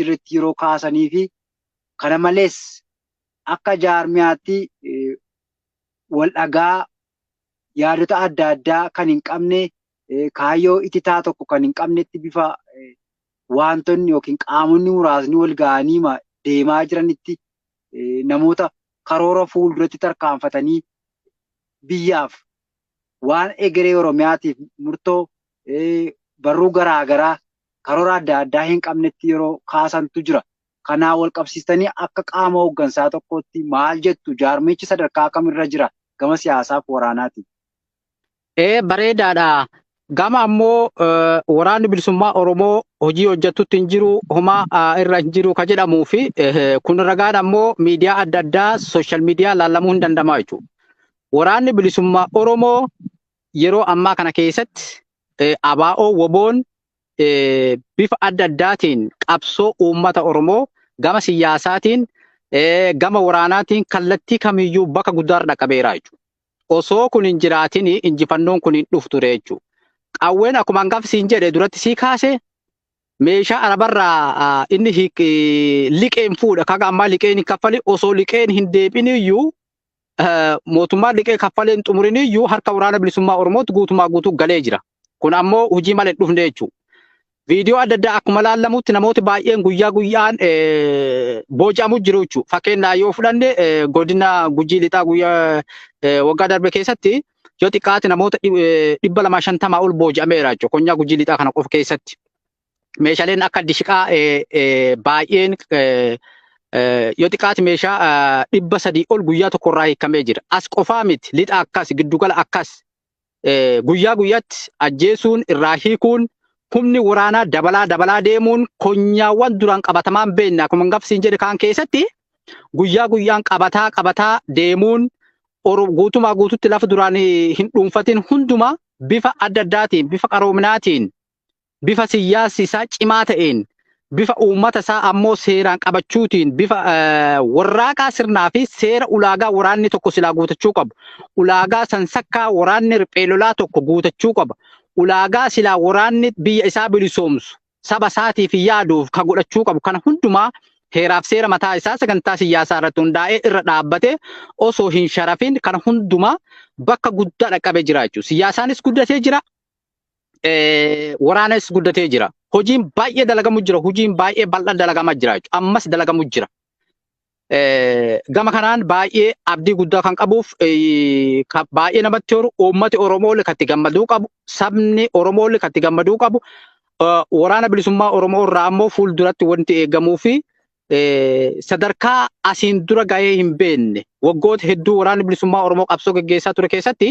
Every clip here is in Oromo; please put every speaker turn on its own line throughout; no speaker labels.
jirretti yeroo kaasanii fi kana malees akka jaarmiyaatti wal dhagaa yaadota adda addaa kan hin qabne, kaayyoo ititaa tokko kan hin qabnetti bifa waantonni yookiin qaamonni muraasni wal ga'anii deemaa jiranitti namoota karoora fuulduratti tarkaanfatanii biyyaaf waan egeree Oromiyaatiif murtoo barruu garaa garaa karoora adda addaa hin qabnetti yeroo kaasantu jira. Kanaa wal qabsiistanii akka qaama hooggansaa tokkootti maal jettu? Jaarmichi sadarkaa kamirra jira gama siyaasaaf waraanaatiin?
Ee, bareedaadha. Gama ammoo waraanni bilisummaa Oromoo hojii hojjettutti hin jiru, homaa irra hin jiru ka jedhamuu fi kun ragaan ammoo miidiyaa adda addaa, sooshaal miidiyaa laallamuu hin danda'ama jechuudha. Waraanni bilisummaa Oromoo yeroo ammaa kana keessatti ABO WBOn bifa adda addaatiin qabsoo uummata Oromoo gama siyaasaatiin, gama waraanaatiin kallattii kamiyyuu bakka guddaarra dhaqqabeera jechuudha. Osoo kun hin jiraatin injifannoon kun hin dhuftu ture jechuudha. Qawween akkuma hangafa siin jedhe duratti sii kaase, meeshaa arabarraa inni liqeen fuudha. Kaga ammaa liqeen hin kaffali, osoo liqeen hin deebiin iyyuu, mootummaan liqee kaffalee hin xumurin iyyuu harka waraana bilisummaa Oromootti guutumaa guutuu galee jira. Kun ammoo hojii malee hin dhufne jechuudha. Viidiyoo adda addaa akkuma laallamutti namooti baay'een guyyaa guyyaan booji'amu jiru jechuudha. Fakkeenyaaf yoo fudhanne, godina Gujii Lixaa guyyaa waggaa darbe keessatti yoo xiqqaate namoota 250 ol booji'ameera jechuudha. Konyaa Gujii Lixaa kana qofa keessatti. Meeshaaleen akka dishiqaa baay'een, yoo xiqqaate meeshaa 300 ol guyyaa tokkorraa hiikamee jira. As qofaa miti, lixa akkas, giddugala akkas, guyyaa guyyaatti ajjeesuun, irraa hiikuun, humni waraanaa dabalaa dabalaa deemuun, konyaawwan duraan qabatamaan beekne akkuma gafsiin jedhe kaan keessatti guyyaa guyyaan qabataa qabataa deemuun, guutumaa guututti lafa duraan hin dhuunfatin hundumaa bifa adda addaatiin, bifa qaroominaatiin, bifa siyaasni isaa cimaa ta'een, bifa uummata isaa ammoo seeraan qabachuutiin, bifa warraaqaa sirnaa fi seera ulaagaa waraanni tokko silaa guutachuu qabu. Ulaagaa sansakkaa waraanni riphee lolaa tokko guutachuu qaba. Ulaagaa silaa waraanni biyya isaa bilisoomsu saba isaatiif yaaduuf ka godhachuu qabu kana hundumaa heeraaf seera mataa isaa sagantaa siyaasaa irratti hundaa'ee irra dhaabbate osoo hin sharafin kana hundumaa bakka guddaa dhaqqabee jira jechuudha. Siyaasaanis guddatee jira. Waraanis guddatee jira. Hojiin baay'ee dalagamu jira. Hojiin baay'ee bal'aan dalagamaa jira jechuudha. Ammas dalagamu jira. Gama kanaan baay'ee abdii guddaa kan qabuuf, baay'ee namatti horu, uummati Oromoo kan itti gammaduu qabu, sabni Oromoo kan itti gammaduu qabu, waraana bilisummaa Oromoo irraa ammoo fuulduratti wanti eegamuu fi sadarkaa asiin dura gahee hin beekne, waggoota hedduu waraanni bilisummaa Oromoo qabsoo gaggeessaa ture keessatti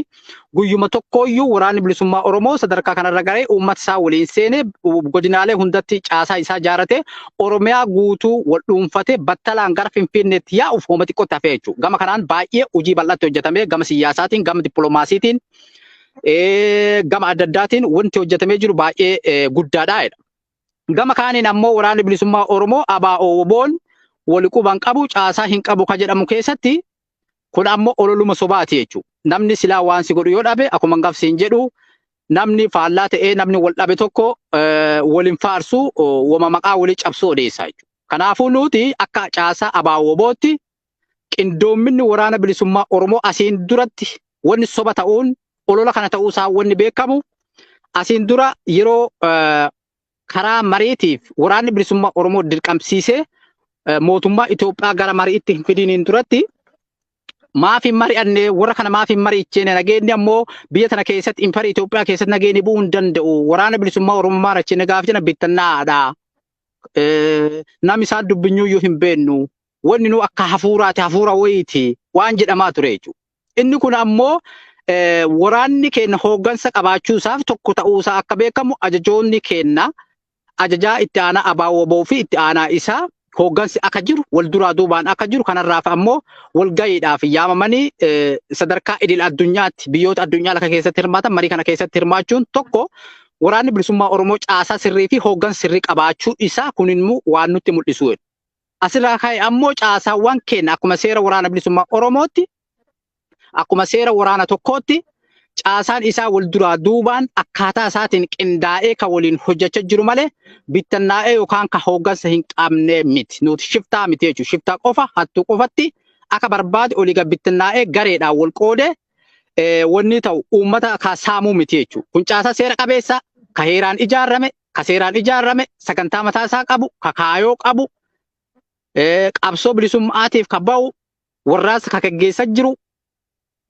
guyyuma tokkooyyuu waraanni bilisummaa Oromoo sadarkaa kanarra gahee uummata isaa waliin seenee, godinaalee hundatti caasaa isaa ijaarate, Oromiyaa guutuu wal dhuunfatee battalaan gara Finfinneetti yaa'uuf homa xiqqootti hafee jechuudha. Gama kanaan baay'ee hojii bal'aatti hojjetamee, gama siyaasaatiin, gama dippiloomaasiitiin, gama adda addaatiin wanti hojjetamee jiru baay'ee guddaadha jedha. Gama kaaniin ammoo waraanni bilisummaa Oromoo ABO WBOn wali quban qabu, caasaa hin qabu ka jedhamu keessatti, kun ammoo ololuma sobaati jechuudha. Namni silaa waan si godhu yoo dhabe, akkuma gafsiin jedhu, namni faallaa ta'ee namni wal dhabe tokko waliin faarsu, wama maqaa walii cabsuu odeessa jechuudha. Kanaafuu nuti akka caasaa ABO WBOtti qindoominni waraana bilisummaa Oromoo asiin duratti wanni soba ta'uun olola kana ta'uusaa wanni beekamu, asiin dura yeroo karaa mariitiif waraanni bilisummaa Oromoo dirqamsiisee mootummaa Itoophiyaa gara mariitti hin fidiniin duratti, maaf hin mari'anne, warra kana maaf hin mari'icheene, nageenyi ammoo biyya tana keessatti, imparii Itoophiyaa keessatti nageenyi bu'uu hin danda'u, waraana bilisummaa Oromoo maarachiine gaaf jedhan, bittannaadha. Nam isaan dubbinyuuyyuu hin beennu. Wanni nu akka hafuuraati, hafuura wayiiti waan jedhamaa ture jechuudha. Inni kun ammoo waraanni keenya hooggansa qabaachuu isaaf tokko ta'uusaa akka beekamu, ajajoonni keenya, ajajaa itti aanaa ABO fi itti aanaa isaa, hooggansi akka jiru, wal duraa duubaan akka jiru, kanarraaf ammoo walga'iidhaaf yaamamanii sadarkaa idil addunyaatti biyyoota addunyaa laka keessatti hirmaatan marii kana keessatti hirmaachuun tokko waraanni bilisummaa Oromoo caasaa sirrii fi hooggansa sirrii qabaachuu isaa kun immoo waan nutti mul'isu. Asirraa ka'e ammoo caasaawwan keenya akkuma seera waraana bilisummaa Oromootti, akkuma seera waraana tokkootti Caasaan isaa wal duraa duubaan akkaataa isaatiin qindaa'ee kan waliin hojjechaa jiru malee bittinnaa'ee yookaan kan hooggansa hin qabne miti. Nuti shiftaa miti jechuudha. Shiftaa qofa hattuu qofatti akka barbaade olii gad bittinnaa'ee gareedhaan wal qoodee wanni ta'u uummata ka saamuu miti jechuudha. Kun caasaa seera qabeessa ka heeraan ijaarame, ka seeraan ijaarame, sagantaa mataa isaa qabu, ka kaayoo qabu, qabsoo bilisummaatiif ka ba'u, warraasa ka gaggeessaa jiru,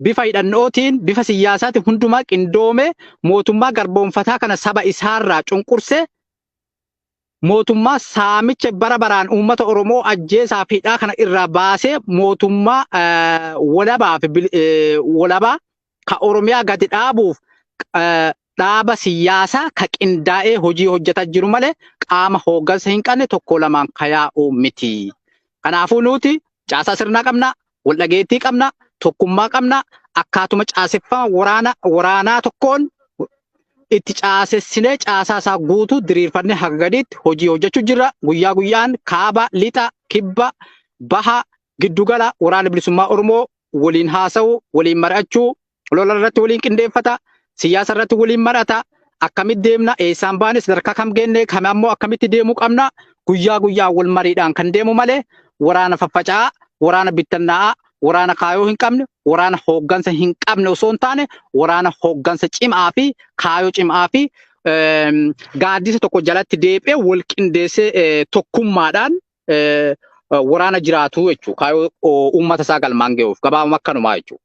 bifa hidhannootiin, bifa siyaasaatiin hundumaa qindoome mootummaa garboomfataa kana saba isaarraa cunqursee mootummaa saamicha bara baraan uummata Oromoo ajjeesaa fi hidhaa kana irraa baasee mootummaa walabaa fi walabaa ka Oromiyaa gadi dhaabuuf dhaaba siyaasaa ka qindaa'ee hojii hojjetaa jiru malee qaama hooggansa hin qabne tokko lamaan ka yaa'u miti. Kanaafuu nuti caasaa sirnaa qabna, wal dhageettii qabna, tokkummaa qabna, akkaatuma caaseffama waraanaa tokkoon itti caasessinee caasaa isaa guutuu diriirfannee haga gadiitti hojii hojjechuu jirra. Guyyaa guyyaan kaaba, lixa, kibba, baha, giddugala waraana bilisummaa Oromoo waliin haasa'uu, waliin mari'achuu, lola irratti waliin qindeeffata, siyaasa irratti waliin mari'ata, akkamitti deemna, eessaan baane, sadarkaa kam geenne, kam ammoo akkamitti deemuu qabna, guyyaa guyyaa wal mariidhaan kan deemu malee waraana faffaca'aa, waraana bittannaa'aa, waraana kaayoo hin qabne, waraana hooggansa hin qabne osoo hin taane waraana hooggansa cimaa fi kaayoo cimaa fi gaaddisa tokko jalatti deebi'ee wal qindeessee tokkummaadhaan waraana jiraatu jechuudha. Kaayoo uummata isaa galmaan ga'uuf gabaabuma akkanumaa jechuudha.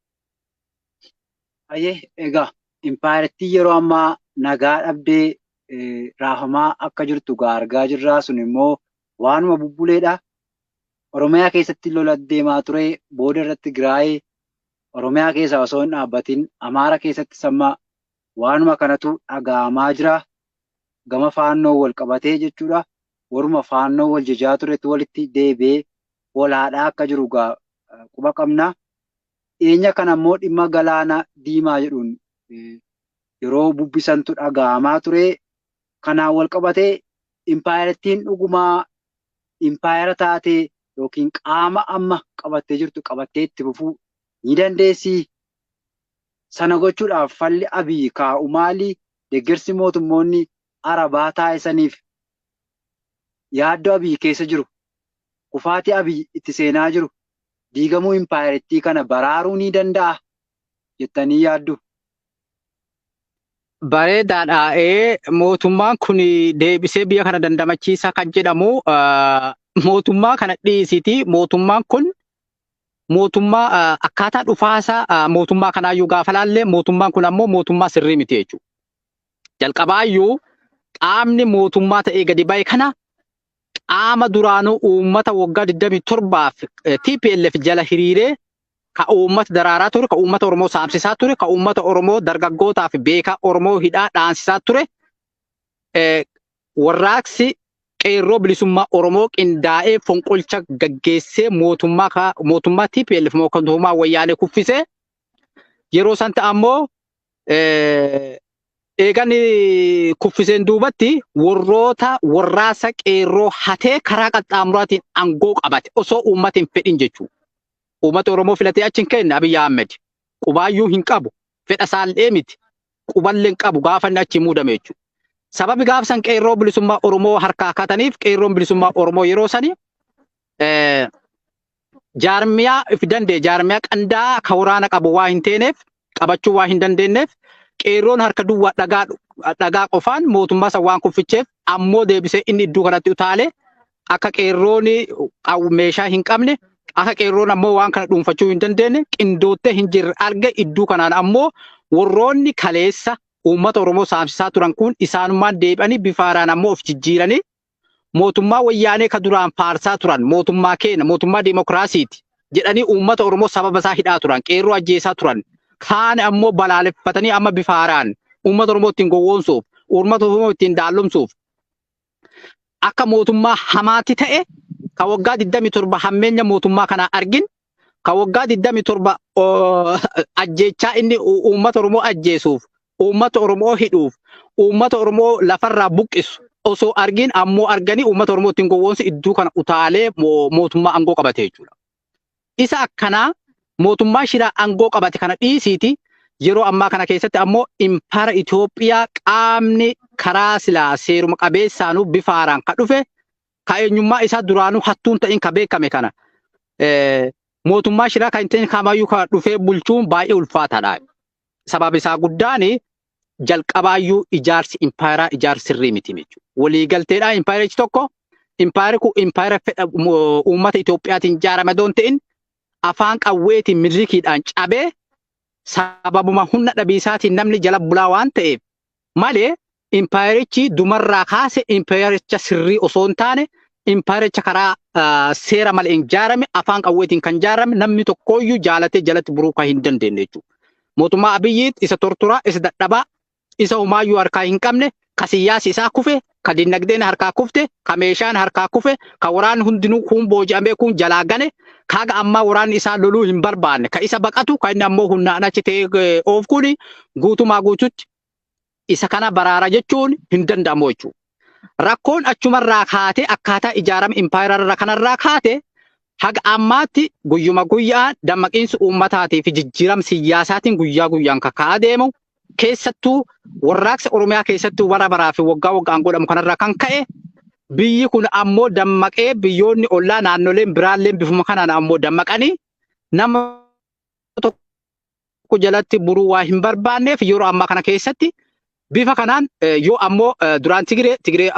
Ayyee, egaa impaayerattii yeroo ammaa nagaa dhabdee raafamaa akka jirtu gaa argaa jirraa, sun immoo waanuma bubbuleedha. Oromiyaa keessatti lola deemaa ture, booda irratti Tigraay Oromiyaa keessaa osoo hin dhaabbatin Amaara keessatti samma waanuma kanatu dhaga'amaa jira. Gama faannoo wal qabatee jechuudha. Waruma faannoo wal jejaa turetu walitti deebi'ee wal haadhaa akka jiru gaa quba qabna. Dhiyeenya kana immoo dhimma galaana diimaa jedhuun yeroo bubbisantu dhaga'amaa ture. Kanaan wal qabatee impaayerattiin dhugumaa impaayera taatee yookiin qaama amma qabattee jirtu qabattee itti fufuu ni dandeessii? Sana gochuudhaaf falli Abiy kaa'u maali? Deeggarsi mootummoonni Arabaa taasisaniif yaaddoo Abiy keessa jiru, kufaatii Abiy itti seenaa jiru, diigamuu impaayerittii kana baraaruu ni danda'a jettanii yaaddu?
Bareedaadha. Mootummaan kun deebisee biyya kana dandamachiisa kan jedhamu mootummaa kana dhiisiti. Mootummaan kun mootummaa akkaataa dhufaasaa mootummaa kanaayyuu gaafa laallee mootummaan kun ammoo mootummaa sirrii miti jechuudha. Jalqabaayyuu qaamni mootummaa ta'ee gadi ba'e kana qaama duraanuu uummata waggaa 27f TPLF jala hiriiree ka uummata daraaraa ture, ka uummata Oromoo saamsisaa ture, ka uummata Oromoo dargaggootaa fi beekaa Oromoo hidhaa dhaansisaa ture. Warraaqsi qeerroo bilisummaa Oromoo qindaa'ee fonqolcha gaggeessee mootummaa TPLF mootummaa wayyaanee kuffisee yeroo san ta'a ammoo eegan kuffiseen duubatti warroota warraasa qeerroo hatee karaa qaxxaamuraatiin aangoo qabate osoo uummati hin fedhin jechuudha. Uummata Oromoo filatee achi hin kenne Abiyyi Ahmed. Qubaayyuu hin qabu. Fedha isaallee miti. Quballee hin qabu gaafa inni achi muudame jechuudha. Sababi gaafa san qeerroo bilisummaa Oromoo harkaa kataniif qeerroon bilisummaa Oromoo yeroo sani jaarmiyaa if danda'e, jaarmiyaa qandaa'aa ka waraana qabu waa hin teeneef, qabachuu waa hin dandeenyeef, qeerroon harka duwwaa dhagaa dhagaa qofaan mootummaa san waan kufficheef ammoo deebisee inni iddoo kanatti utaale akka qeerroon meeshaa hin qabne, akka qeerroon ammoo waan kana dhuunfachuu hin dandeenye, qindoottee hin jirre arge. Iddoo kanaan ammoo warroonni kaleessa uummata Oromoo saamsisaa turan kun isaanummaan deebi'anii bifa haaraan ammoo of jijjiiranii mootummaa wayyaanee ka duraan faarsaa turan, mootummaa keenya, mootummaa dimokiraasiiti jedhanii uummata Oromoo sababa isaa hidhaa turan, qeerroo ajjeesaa turan, kaan ammoo balaaleffatanii amma bifa haaraan uummata Oromoo ittiin gowwoomsuuf, uummata Oromoo ittiin daallomsuuf akka mootummaa hamaatti ta'e, ka waggaa 27 hammeenya mootummaa kanaa argin, ka waggaa 27 ajjeechaa inni uummata Oromoo ajjeesuuf, uummata Oromoo hidhuuf, uummata Oromoo lafarraa buqqisu osoo argin ammoo arganii uummata Oromoo ittiin gowwoomsu iddoo kana utaalee mootummaa aangoo qabate jechuudha. Isa akkanaa mootummaa shiraa aangoo qabate kana dhiisiiti Yeroo ammaa kana keessatti ammoo impaara Itoophiyaa qaamni karaa silaa seeruma qabeessaanuu bifa haaraan ka dhufe ka eenyummaa isaa duraanuu hattuun ta'in ka beekame kana mootummaa shiraa kan hin ta'in kamayyuu ka dhufee bulchuun baay'ee ulfaataadha. Sababa isaa guddaan jalqabaayyuu ijaarsi impaayeraa ijaarsi sirrii miti jechuudha. Waliigalteedhaan impaayerichi tokko impaayerri kun impaayera fedha uummata Itoophiyaatiin ijaarame osoo hin ta'in afaan qawweetiin Minilikiidhaan cabee sababuma humna dhabiisaatiin namni jala bulaa waan ta'eef malee impaayerichi dumarraa kaase impaayericha sirrii osoo hin taane impaayericha karaa seera malee hin ijaarame afaan qawweetiin kan ijaarame namni tokkooyyuu jaalatee jalatti buruu kan hin dandeenye jechuudha. Mootummaa Abiyyiit isa tortoraa isa dadhabaa isa homaayyuu harkaa hin qabne ka siyyaasi isaa kufe ka dinagdeen harkaa kufte ka meeshaan harkaa kufe ka waraanni hundinuu kuun booji'amee kuun jalaa gane ka haga ammaa waraanni isaa loluu hin barbaanne ka isa baqatu ka inni ammoo humnaan achi ta'ee oof kuni guutumaa guututti isa kana baraara jechuun hin danda'amu jechuudha. Rakkoon achumarraa kaatee akkaataa ijaarama impaayerarra kanarraa kaate haga ammaatti guyyuma guyyaan dammaqiinsi uummataatii fi jijjiirama siyaasaatiin guyyaa guyyaan kaka'aa deemu keessattuu warraaqsa Oromiyaa keessatti bara baraa fi waggaa waggaan godhamu kanarraa kan ka'e biyyi kun ammoo dammaqee biyyoonni ollaa naannoleen biraalleen bifuma kanaan ammoo dammaqanii nama tokko jalatti buruu waa hin barbaanneef yeroo ammaa kana keessatti bifa kanaan yoo ammoo duraan Tigiree Tigiree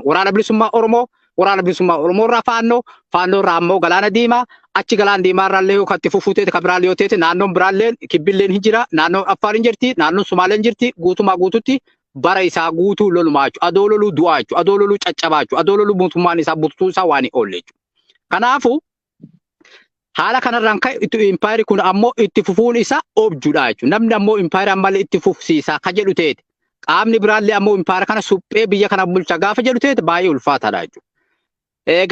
waraana bilisummaa Oromoo waraana bilisummaa Oromoo irraa faannoo faannoo irraa ammoo galaana diimaa achi galaana diimaa irraa illee yoo kan itti fufuu ta'e kan biraallee yoo ta'e naannoon biraallee kibbilleen hin jira naannoon Affaar hin jirti naannoon Sumaaleen hin jirti guutumaa guututti bara isaa guutuu lolumaa jechuudha adoo loluu du'aa jechuudha adoo loluu caccabaa jechuudha adoo loluu mootummaan isaa bututuu isaa waan hin oolle jechuudha. Kanaafuu haala kanarraan ka'e itti impaayeri kun ammoo itti fufuun isaa objuudha jechuudha. Namni ammoo impaayera ammallee itti fufsiisa ka jedhu ta'eeti. Qaamni biraallee ammoo impaayera kana suphee biyya kana bulcha gaafa jedhu ta'eeti baay'ee ulfaataadha jechuudha.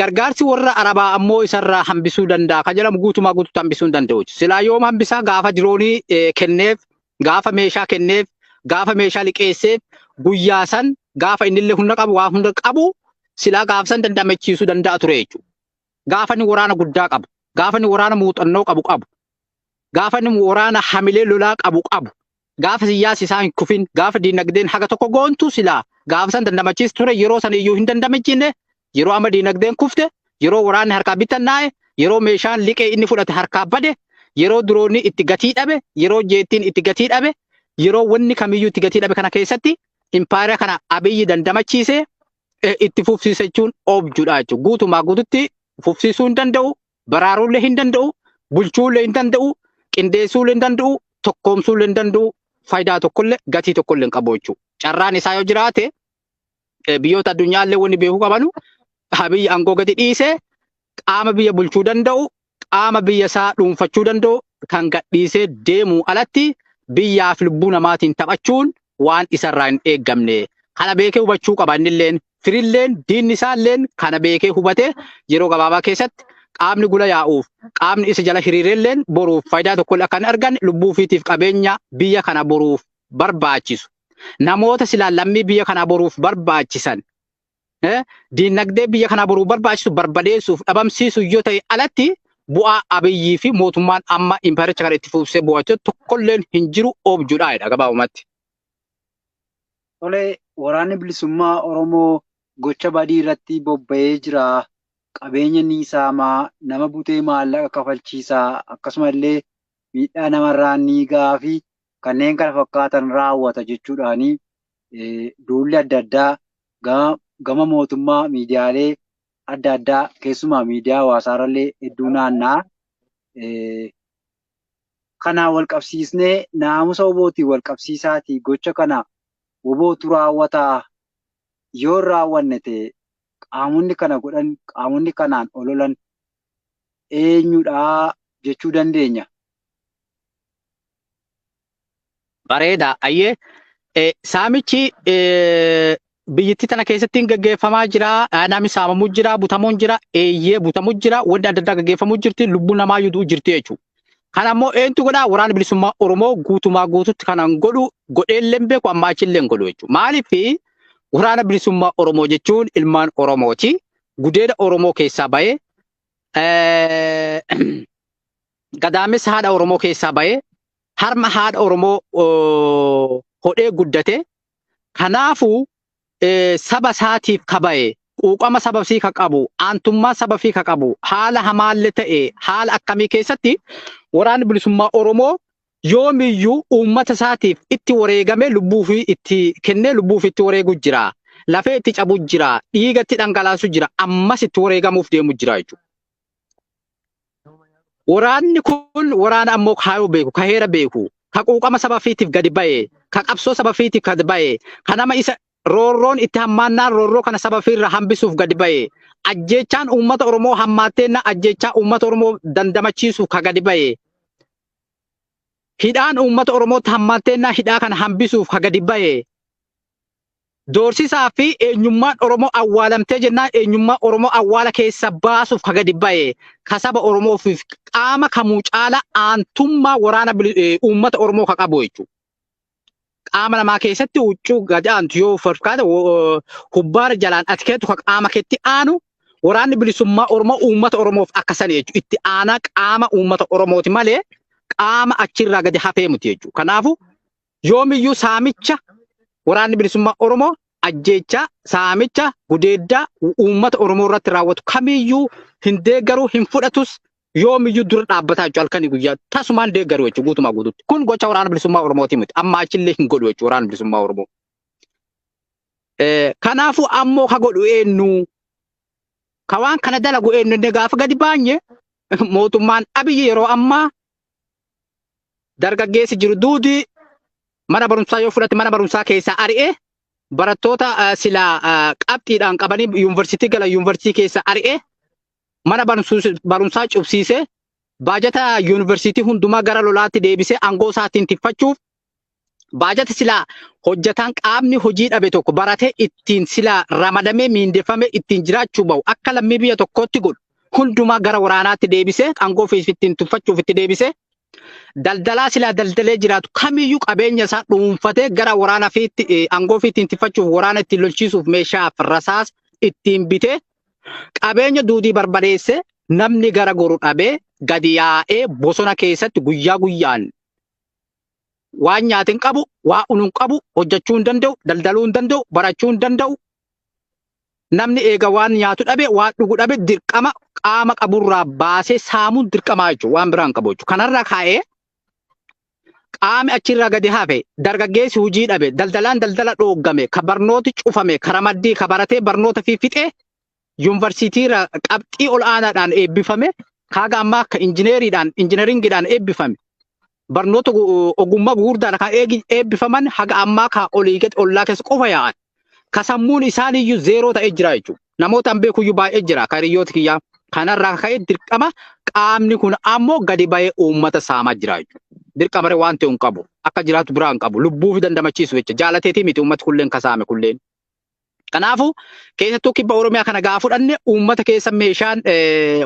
Gargaarsi warra Arabaa ammoo isarraa hambisuu danda'a ka jedhamu guutumaa guututti hambisuu hin danda'u. Silaa yoom hambisaa gaafa diroonii kenneef, gaafa meeshaa kenneef, gaafa meeshaa liqeesseef guyyaa san gaafa innillee humna qabu waa hunda qabu silaa gaafa san dandamachiisuu danda'a ture jechuudha. Gaafa inni waraana guddaa qabu, gaafa inni waraana muuxannoo qabu qabu, gaafa inni waraana hamilee lolaa qabu qabu, gaafa siyaasi isaa hin kufin, gaafa diinagdeen haga tokko goontu silaa gaafa san dandamachiis ture yeroo san iyyuu hin dandamachiine yeroo amma diinagdeen kufte, yeroo waraanni harkaa bittannaa'e, yeroo meeshaan liqee inni fudhate harkaa bade, yeroo diroonni itti gatii dhabe, yeroo jeettiin itti gatii dhabe, yeroo wanni kamiyyuu itti gatii dhabe kana keessatti impaayera kana Abiyyi dandamachiise itti fufsiisa jechuun objuudha jechuudha. Guutumaa guututti fufsiisuu hin danda'u, baraaruullee hin danda'u, bulchuullee hin danda'u, qindeessuullee hin danda'u, tokkoomsuullee hin danda'u, faayidaa tokkollee gatii tokkollee hin qabu jechuudha. Carraan isaa yoo jiraate biyyoota addunyaallee wanni beekuu qabanu Abiyyi aangoo gadi dhiisee qaama biyya bulchuu danda'u, qaama biyya isaa dhuunfachuu danda'u kan gadhiisee deemuu alatti biyyaaf lubbuu namaatiin taphachuun waan isarraa hin eeggamne. Kana beekee hubachuu qaba innilleen. Firilleen diinni isaalleen kana beekee hubatee yeroo gabaabaa keessatti qaamni gula yaa'uuf qaamni isa jala hiriirelleen boruuf faayidaa tokkollee akka hin arganne lubbuu ofiitiif qabeenya biyya kana boruuf barbaachisu. Namoota silaa lammii biyya kanaa boruuf barbaachisan diinagdee biyya kanaa boruu barbaachisu barbadeessuuf dhabamsiisu yoo ta'e alatti bu'aa Abiyyii fi mootummaan amma impaayericha kana itti fufsee bu'achuu tokkolleen hin jiru oobjuudha jedha gabaabumatti.
Tole, waraanni bilisummaa Oromoo gocha badii irratti bobba'ee jira. Qabeenya ni saamaa, nama butee maallaqa kafalchiisaa, akkasuma illee miidhaa namarraan ni gahaa fi kanneen kana fakkaatan raawwata jechuudhaani duulli adda addaa gama mootummaa miidiyaalee adda addaa keessumaa miidiyaa hawaasaarrallee hedduu naanna'a. Kanaan wal qabsiisnee naamusa WBOtiin wal qabsiisaatii gocha kana WBOtu raawwataa yoo hin raawwanne ta'e qaamonni kana godhan qaamonni kanaan ololan eenyudha jechuu dandeenya.
Bareeda. Ayyee. Saamichi biyyattii tana keessatti hin gaggeeffamaa jira. Namni saamamuu jira, butamuun jira, eeyyee butamuu jira, wanti adda addaa gaggeeffamuu jirti, lubbuun namaa iyyuu jirti jechuudha. Kana ammoo eenyutu godhaa? Waraana bilisummaa Oromoo guutumaa guututti kanan godhu godheellee hin beeku amma achillee hin godhu jechuudha. Maaliif waraana bilisummaa Oromoo jechuun ilmaan Oromooti. Gudeeda Oromoo keessaa bahee gadaamessa haadha Oromoo keessaa bahee Harma haadha Oromoo hodhee guddate. Kanaafuu saba isaatiif ka ba'e, quuqama saba ofii ka qabu, aantummaa saba ofii ka qabu, haala hamaallee ta'e haala akkamii keessatti waraanni bilisummaa Oromoo yoomiyyuu uummata isaatiif itti wareegamee lubbuu ofii itti kennee lubbuu ofii itti wareegu jira. Lafee itti cabu jira. Dhiiga itti dhangalaasu jira. Ammas itti wareegamuuf deemu jira jechuudha. Waraanni kun waraana ammoo kaayoo beeku, ka heera beeku, ka quuqama saba ofiitiif gadi ba'e, ka qabsoo saba ofiitiif gadi ba'e, ka nama isa roorroon itti hammaannaan roorroo kana saba ofiirra hambisuuf gadi ba'e, ajjeechaan uummata Oromoo hammaatteenna ajjeechaa uummata Oromoo dandamachiisuuf ka gadi ba'e, hidhaan uummata Oromootti hammaatteenna hidhaa kana hambisuuf ka gadi ba'e, Doorsisaa fi eenyummaan Oromoo awwaalamtee jennaan eenyummaa Oromoo awwaala keessa baasuuf ka gadi ba'e ka saba Oromoof qaama kamuu caala aantummaa waraana uummata Oromoo ka qabu jechuudha. Qaama namaa keessatti huccuu gadi aantu yoo fakkaate hubbaara jalaan ati keetu ka qaama keetti aanu waraanni bilisummaa Oromoo uummata Oromoof akka sani jechuudha. Itti aanaa qaama uummata Oromooti malee qaama achirraa gadi hafee miti jechuudha. Kanaafuu yoomiyyuu saamicha waraanni bilisummaa Oromoo ajjeechaa, saamicha, gudeeddaa uummata Oromoo irratti raawwatu kamiyyuu hin deeggaru, hin fudhatus yoomiyyuu dura dhaabbataa jechuudha halkanii guyyaa tasumaan deeggaru jechuudha guutumaa guututti. Kun gocha waraana bilisummaa Oromooti miti. Amma achillee hin godhu jechuudha waraana bilisummaa Oromoo. Kanaafuu ammoo ka godhu eenyu? Ka waan kana dalagu eenyu inni gaafa gadi baanye mootummaan Abiyyi yeroo ammaa dargaggeessi jiru duudi mana barumsaa yoo fudhate mana barumsaa keessaa ari'e barattoota silaa qabxiidhaan qabanii yuunivarsiitii galan yuunivarsiitii keessaa ari'e mana barumsaa cubsiise baajata yuunivarsiitii hundumaa gara lolaatti deebisee aangoo isaatiin tikfachuuf baajata silaa hojjetaan qaamni hojii dhabe tokko baratee ittiin silaa ramadamee miindeffamee ittiin jiraachuu bahu akka lammii biyya tokkootti godhu hundumaa gara waraanaatti deebisee aangoo ofiif ittiin tuffachuuf itti deebisee daldalaa silaa daldalee jiraatu kamiyyuu qabeenya isaa dhuunfatee gara waraana ofiitti aangoo ofii ittiin tuffachuuf waraana ittiin lolchiisuuf meeshaaf rasaas ittiin bitee qabeenya duudii barbadeesse namni gara goru dhabee gadi yaa'ee bosona keessatti guyyaa guyyaan waan nyaate hin qabu, waa unu hin qabu, hojjechuu hin danda'u, daldaluu hin danda'u, barachuu hin danda'u. Namni eega waan nyaatu dhabe, waan dhugu dhabe dirqama qaama qaburraa baasee saamuun dirqamaa jechuudha. Waan biraa hin qabu jechuudha. Kanarraa ka'ee qaami achirraa gadi hafe, dargaggeessi hojii dhabe, daldalaan daldala dhooggame, ka barnooti cufame, ka ramaddii, ka baratee barnoota fi fixee yuunivarsiitiirra qabxii ol aanaadhaan eebbifame, kaaga ammaa akka injineeriidhaan, injineeringiidhaan eebbifame. Barnoota ogummaa gurguddaadha kan eebbifaman haga ammaa ka olii gadi ollaa keessa qofa yaa'an. Ka sammuun isaaniiyyuu zeeroo ta'ee jira jechuudha. Namoota an beekuyyuu baay'ee jira ka hiriyoota kiyyaa. Kanarraa ka'ee dirqama qaamni kun ammoo gadi ba'ee uummata saamaa jira jechuudha. Dirqama waan ta'e hin qabu. Akka jiraatu biraa hin qabu. Lubbuu fi dandamachiisu jecha. Jaalateetii miti uummati kulleen ka saame kulleen. Kanaafuu keessattuu kibba Oromiyaa kana gaafa fudhanne uummata keessa meeshaan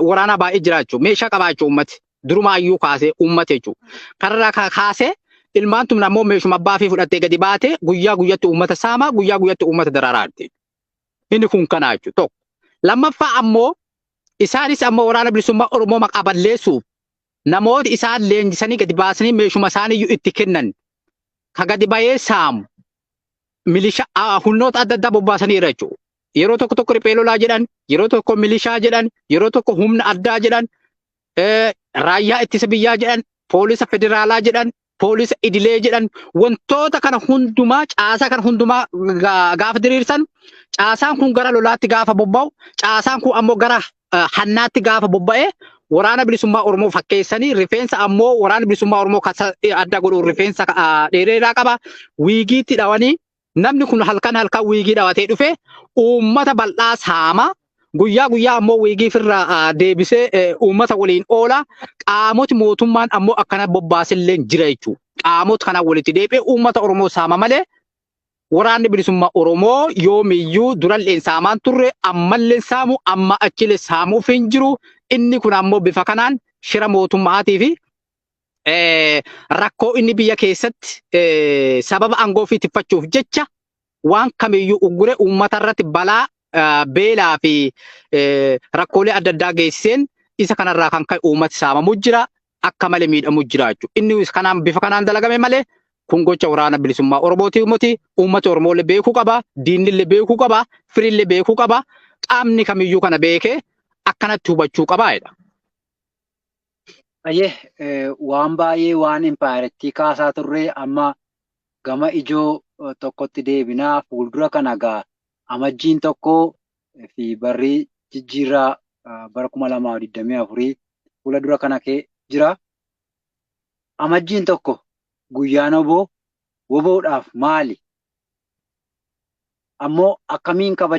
waraanaa baay'ee jira jechuudha. Meeshaa qabaa jechuudha uummati. Durumaayyuu kaasee uummata jechuudha. Kanarraa kaasee ilmaan tun ammoo meeshuma abbaa fi fudhattee gadi baatee guyyaa guyyatti uummata saamaa guyyaa guyyatti uummata dararaa jirti. Inni kun kanaa jechuudha tokko. Lammaffaa ammoo isaanis ammoo waraana bilisummaa Oromoo maqaa balleessuuf namooti isaan leenjisanii gadi baasanii meeshuma isaaniiyyuu itti kennan ka gadi bahee saamu milishaa humnoota adda addaa bobbaasaniira jechuudha. Yeroo tokko tokko riphee lolaa jedhan, yeroo tokko milishaa jedhan, yeroo tokko humna addaa jedhan, raayyaa ittisa biyyaa jedhan, poolisa federaalaa jedhan, poolisa idilee jedhan, wantoota kana hundumaa caasaa kana hundumaa gaafa diriirsan, caasaan kun gara lolaatti gaafa bobba'u, caasaan kun ammoo gara hannaatti gaafa bobba'e waraana bilisummaa Oromoo fakkeessanii rifeensa ammoo waraana bilisummaa Oromoo kasa adda godhu rifeensa dheereeraa qaba wiigiitti dhawanii namni kun halkan halkan wiigii dhawatee dhufe uummata bal'aa saama guyyaa guyyaa ammoo wiigii firraa deebisee uummata waliin oola qaamoti mootummaan ammoo akkana bobbaasillee jira jechuudha. Qaamota kana walitti deebi'ee uummata Oromoo saama malee Waraanni Bilisummaa Oromoo yoomiyyuu duralleen saamaan turre ammalleen saamu amma achilee saamuuf hin jiru. Inni kun ammoo bifa kanaan shira mootummaatii fi rakkoo inni biyya keessatti sababa aangoo ofii tikfachuuf jecha waan kamiyyuu uggure uummata irratti balaa beelaa fi rakkoolee adda addaa geessiseen isa kanarraa kan ka'e uummati saamamu jira. Akka malee miidhamu jira jechuudha. Inni kanaan bifa kanaan dalagame malee kun gocha Waraana Bilisummaa Oromooti miti. Uummata Oromoolee beekuu qaba. Diinillee beekuu qaba. Firillee beekuu qaba. Qaamni kamiyyuu kana beekee akkanatti hubachuu qaba jedha.
Ayyee, waan baay'ee waan impaayarettii kaasaa turre, amma gama ijoo tokkotti deebinaa. Fuuldura kana gaa Amajjiin 1 fi barri jijjiirraa bara 2024 fuula dura kana kee jira. Amajjiin 1 guyyaan WBO, WBOdhaaf maali? Ammoo akkamiin kabaja?